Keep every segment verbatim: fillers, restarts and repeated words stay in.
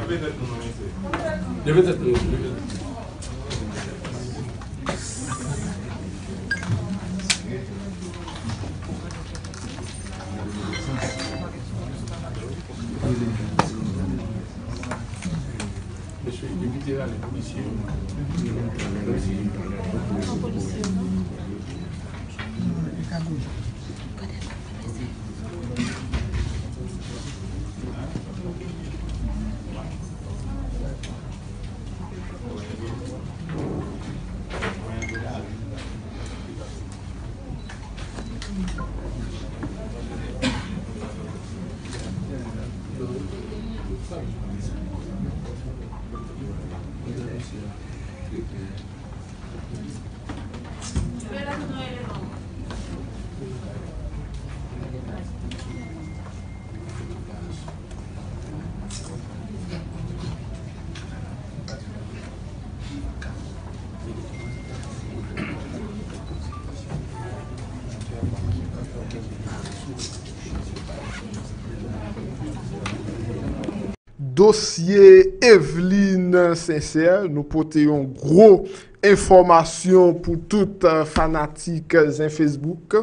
Leve tèt nou, mesye. Leve tèt nou, mesye. Leve tèt nou. Mesye, evite rale polisye yo. Dosye Evelyne Sincère, nou pote yon gwo enfòmasyon pou tout, eh, fanatik Zen Facebook.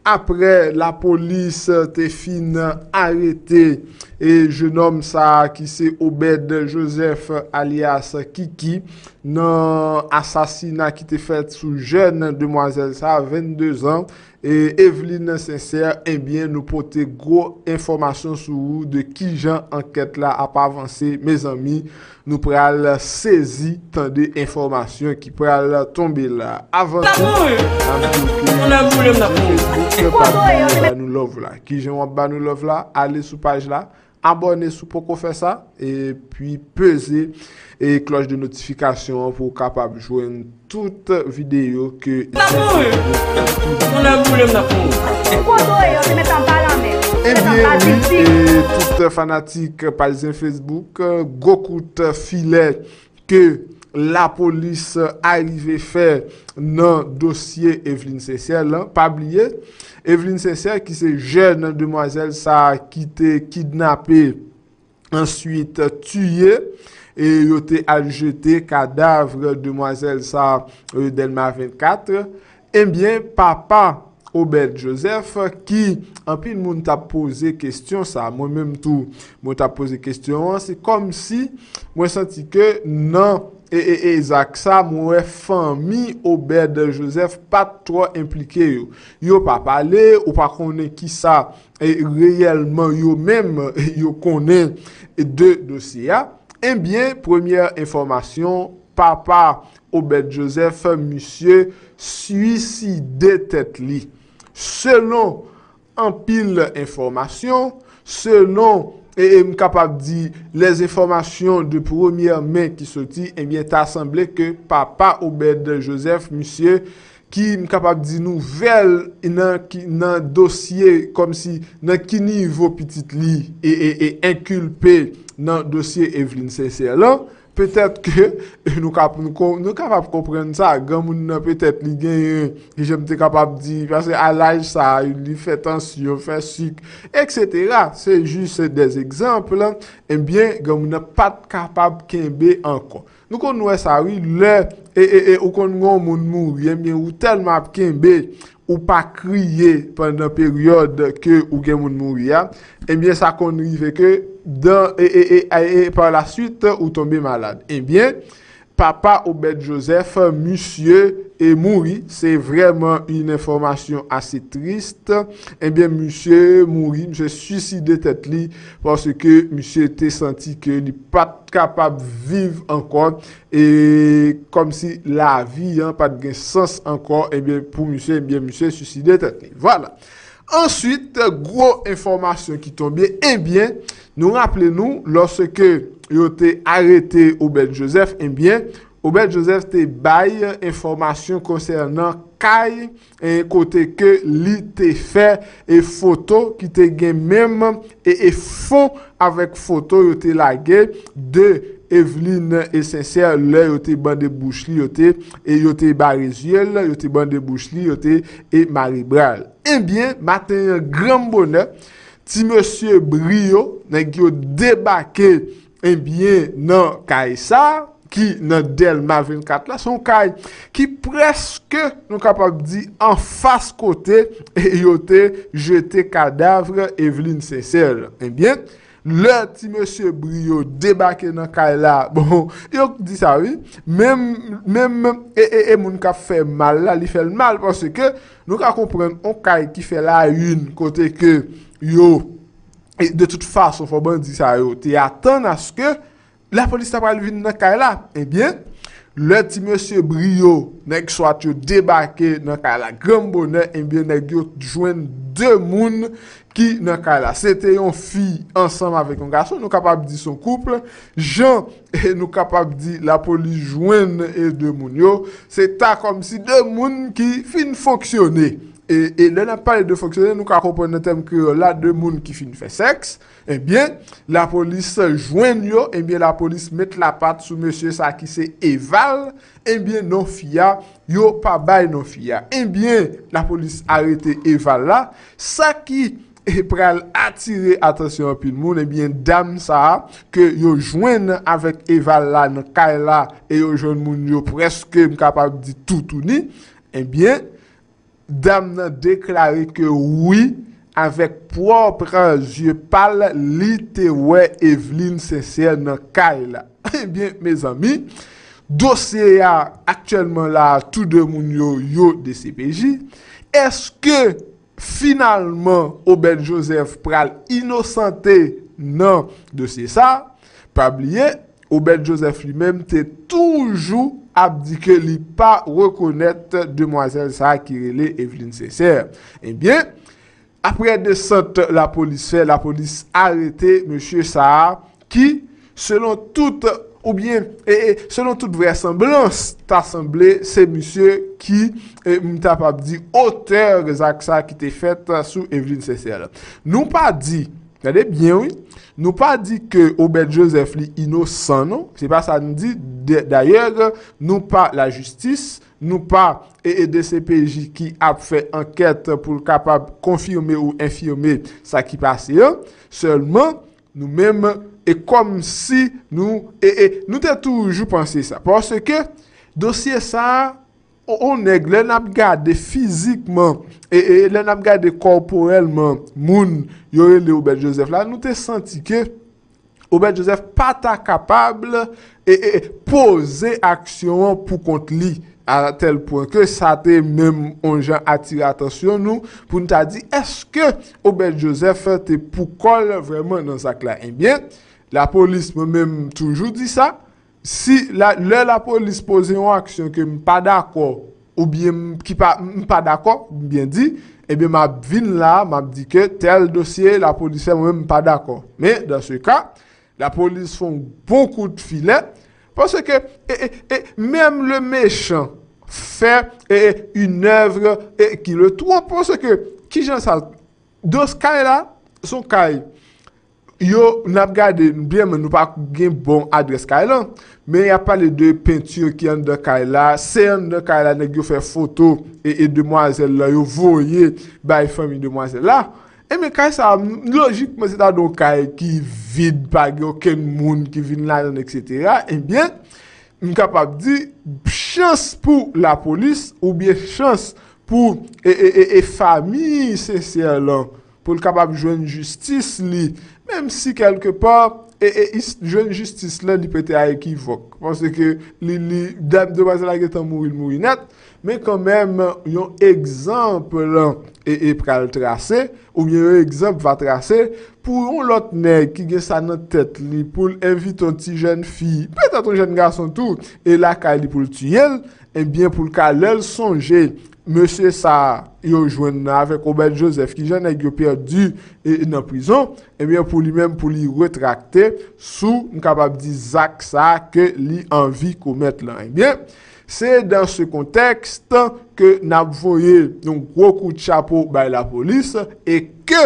Aprè lapolis te fin arete, eh, jenòm sa a ki se Obed Joseph alyas Kiki nan asasina ki te fèt sou jèn demwazèl sa a, vennde zan, e Evelyne Sincère, ebyen, nou pote gwo enfòmasyon sou ou de kijan ankèt la ap avanse. Mezanmi, nou pral sezi tande enfòmasyon ki pral tonbe la. Avan tou, n ap di w ke si w sou Facebook, pa bliye ba nou love la. Kijan w ap ba nou love la? Ale sou paj la, abòne si w poko fè sa, epi peze, e, klòch de notifikasyon an pou w kapab jwenn tout videyo ke Zen Facebook ap pibliye. Ebyen wi, e, tout fanatik paj Zen Facebook, gwo kout filè ke lapolis arive fè nan dosye Evelyne Sincère lan. Pa bliye, Evelyne Sincère, ki se jèn demwazèl sa a ki te kidnape, answit tiye, e yo te al jete kadav demwazèl sa a, e, Dèlma vennkat. Ebyen, papa Obed Joseph, ki anpil moun t ap poze kesyon sa, mwen menm tou, mwen t ap poze kesyon an, se kòmsi mwen santi ke nan, e, e, e zak sa, mwen wè fanmi Obed Joseph pa t twò enplike yo. Yo pa pale, ou pa konnen kisa, e, reyèlman yo menm yo konnen de dosye a. Ebyen, premyè enfòmasyon, papa Obed Joseph, misye swiside tèt li. Selon anpil enfòmasyon, selon, e, e m kapab di, les enfòmasyon de premyè men ki soti, ebyen, ta sanble ke papa Obed Joseph, misye, ki m kapab di nouvèl nan ki, nan dosye, kòmsi nan ki nivo pitit li e, e, e enkilpe nan dosye Evelyne Sincère lan. Petèt ke nou kap-, nou ko-, nou kapab konprann sa. Granmoun nan, petèt, li genyen, jan m te kapab di, paske a laj sa, li fè tansyon, fè sik, etsetera. Se jis de egzanp. Ebyen, granmoun nan pa t kapab kenbe ankò. Nou konn wè sa, wi, lè, e, e, e, ou konn gen yon moun mouri, ebyen, ou tèlman ap kenbe, ou pa kriye pandan peryòd ke ou gen moun mouri a, ebyen, sa konn rive ke dan, e, e, e, e, e, pa la suite, ou tonbe malad. Ebyen, papa Obed Joseph, misye, e, mouri. Se vrèman yon enfòmasyon ase tris. Ebyen, misye mouri, misye swiside tèt li, paske misye te santi ke li pa t kapab viv ankò, e kòmsi lavi an pa t gen sans ankò, ebyen, pou misye, ebyen, misye swiside tèt li. Vwala. Answit, gwo enfòmasyon ki tonbe, ebyen, nou raple nou, lòske yo te arete Obed Joseph, ebyen, Obed Joseph te bay enfòmasyon konsènan kay, e, kote ke li te fè, e, foto ki te gen menm, e, e fon avèk foto yo te lage de Evelyne e Sincère lè yo te bande bouch li, yo te, e yo te bare zye l, yo te bande bouch li, yo te, e mare bra l. Ebyen, maten an granm bonè, ti mesye Brio, nèg yo debake Ebyen, nan kay sa, ki nan Dèlma vennkat la, se yon kay ki prèske, nou kapab di, anfas kote yo te jete kadav Eveline Sincère. Ebyen, lè ti mesye Brio debake nan kay la, bon, yo di sa wi, menm, menm, e, e, e moun k ap fè mal la, li fè l mal, paske nou ka konprann yon kay ki fè la une, kote ke yo, e de tout fason, fò bandi sa yo te atann aske lapolis ta pral vin nan kay la. Ebyen, lè ti mesye Brio, nèg swat yo debake nan kay la, granm bonè, ebyen, nèg yo jwenn de moun ki nan kay la. Se te yon fi ansanm avèk yon gason, nou kapab di se yon koup, jan, e nou kapab di lapolis jwenn, e de moun yo, se ta kòmsi de moun ki fin fonksyone. E, e lè n ap pale de fonksyone, nou ka konprann nan tèm kreyòl la, de moun ki fin fè sèks, ebyen, lapolis jwenn yo, ebyen, lapolis met lapat sou mesye sa ki se Eval, ebyen, non fi a, yo pa bay non fi a. Ebyen, lapolis arete Eval la, sa ki, e, pral atire atansyon anpil moun, ebyen, dam sa a, ke yo jwenn avèk Eval la nan kay la, e yo jwenn moun yo prèske, m kapab di, toutouni, ebyen, dam nan deklare ke wi, avèk pwòp zye pa l, li te wè Eveline Sincère nan kay la. Ebyen, mezanmi, dosye a aktyèlman la, tou de moun yo, yo D C P J. Èske finalman Obed Joseph pral inosante nan dosye sa? Pa bliye, Obed Joseph li menm te toujou ap di ke li pa rekonèt demwazèl sa a ki rele Eveline Sincère. Ebyen, apre desant lapolis fè, lapolis arete mesye sa a ki, selon tout, oubyen, e, e, selon tout vrèsanblans, ta sanble se misye ki, e, m ta pab di, otè zak sa a ki te fèt sou Eveline Sincère la. Nou pa di, gade byen wi, nou pa di ke Obed Joseph li inosan non, se pa sa n di. De, dayè, nou pa lajistis, nou pa, e, e, D C P J ki ap fè ankèt pou l kapab konfime ou enfime sa ki pase an. Sèlman, nou menm, e kòmsi nou, e, e, nou te toujou panse sa. Paske dosye sa a, on, on nèg, lè n ap gade fizikman, e, e, lè n ap gade kòporèlman moun yo rele Obed Joseph la, nou te santi ke Obed Joseph pa ta kapab, e, e, poze aksyon an pou kont li, a tèl pwen ke sa te menm on jan atire atansyon nou pou n ta di, èske Obed Joseph te pou kò l vrèman nan zak la? Ebyen, lapolis, mwen menm, m toujou di sa, si la, lè lapolis poze yon aksyon ke m pa dakò, oubyen m, ki pa, m pa dakò, m byen di, ebyen, m ap vin la, m ap di ke tèl dosye lapolis fè, mwen menm, m pa dakò. Men, dans ce cas, lapolis fè yon bon kout filè, paske, e, e, e, menm le méchant fait, e, e, une œuvre, e, qui le trompe, paske, kijan sa, dans ce cas la, se yon kay, yo, n ap gade byen, men nou pa gen bon adrès kay lan. Men y ap pale de penti ki anndan kay la, se anndan kay la nèg yo fè foto e, e demwazèl la, yo voye bay fanmi demwazèl la. Ebyen, kay sa a, lojikman, se ta dwe yon kay ki vid, pa gen okenn moun ki vin ladan l, etsetera. Ebyen, m kapab di, chans pou lapolis, oubyen chans pou e, e, e, e fanmi Sincère lan, pou l kapab jwenn jistis li, menm si kèlkepa, e, e, is-, jwenn jistis lan, li pete a ekivòk. Paske li, li, dam, demwazèl la gentan mouri, l mouri nèt, men kanmenm, yon egzanp, e, e pral trase, oubyen yon egzanp va trase, pou yon lòt nèg ki gen sa nan tèt li, pou l envite yon ti jèn fi, petèt yon jèn gason tou, e lakay li pou l tiye l, ebyen, pou l ka, lè l sonje mesye sa a yo jwenn nan avèk Obed Joseph, kijan nèg yo pèdi e nan prizon, ebyen, pou li menm, pou li retrakte sou, m kapab di, zak sa a ke li anvi komèt lan. Ebyen, se dans ce contexte ke n ap voye yon gwo kout chapo bay lapolis e ke,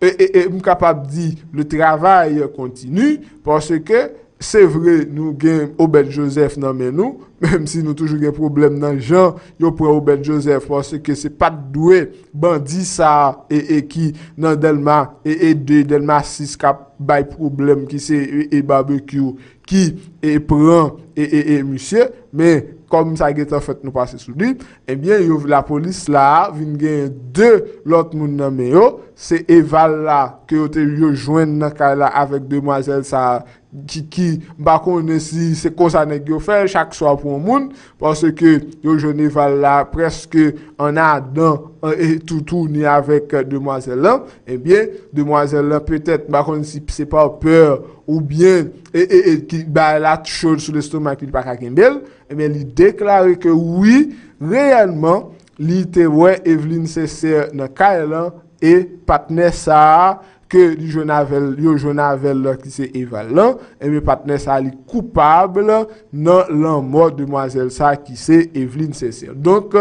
e, e, e m kapab di, le travail continue, paske se vre, nou gen Obed Joseph nan men nou, Menm si nou toujou gen pwoblèm nan jan yo pran Obed Joseph, paske se pa t dwe bandi sa a e, e ki nan Dèlma e, e de, Dèlma sis k ap bay pwoblèm, ki se e, e Barbecue ki e pran e, e, e misye, men kòm sa gentan fèt nou pase sou li, ebyen yo lapolis la a vin gen de lòt moun nan men yo, se Eval la ke yo te yo jwenn nan kay la avèk demwazèl sa a ki, ki m pa konnen si se konsa nèg yo fè, chak swa pou yon moun, paske yo jwenn Eval la prèske annadan e tou touni avèk demwazèl lan, ebyen demwazèl lan petèt m pa konnen si se pa pè oubyen e, e, e ki bagay la cho sou lestomak li pa ka kenbe l, ebyen li deklare ke wi, reyèlman li te wè Eveline Sincère nan kay lan e patnè sa a ke li jwenn avè l, yo jwenn avè l ki se Eval lan, ebyen patnè sa a li koupab nan lanmò demwazèl sa a ki se Eveline Sincère. Donk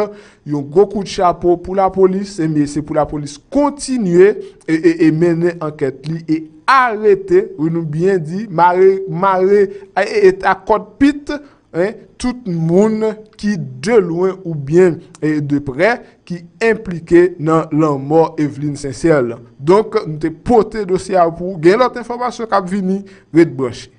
yon gwo kout chapo pou lapolis, ebyen se pou lapolis kontinye e, e, e mennen ankèt li e arete, wi nou byen di, mare, mare e, e, a kòd pit, en, tout moun ki de lwen oubyen e, de prè ki enplike nan lanmò Eveline Sincère lan. Donk nou te pote dosye a pou ou. Gen lòt enfòmasyon k ap vini, ret branche.